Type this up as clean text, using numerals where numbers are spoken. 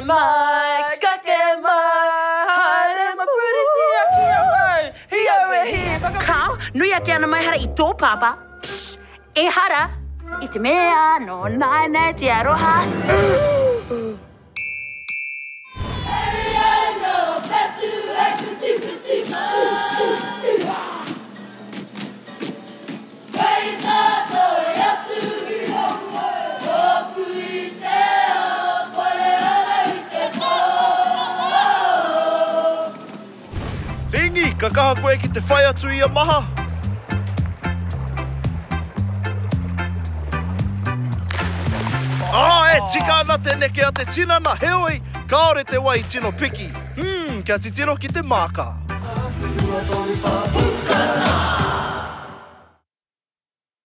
mai, kake mai, haere ma puritia ki ahau, hi aue hi, whakapiri. Kao, nui ake ana maihara i tō pāpā, psh, ehara i te mea nō nāianei te aroha. Ringi, ka kaha koe ki te whai atu i a Maha? Ā, e tika ana te neke a te tinana, heoi, kāore te wai i tino piki. Hmm, kia titiro ki te māka.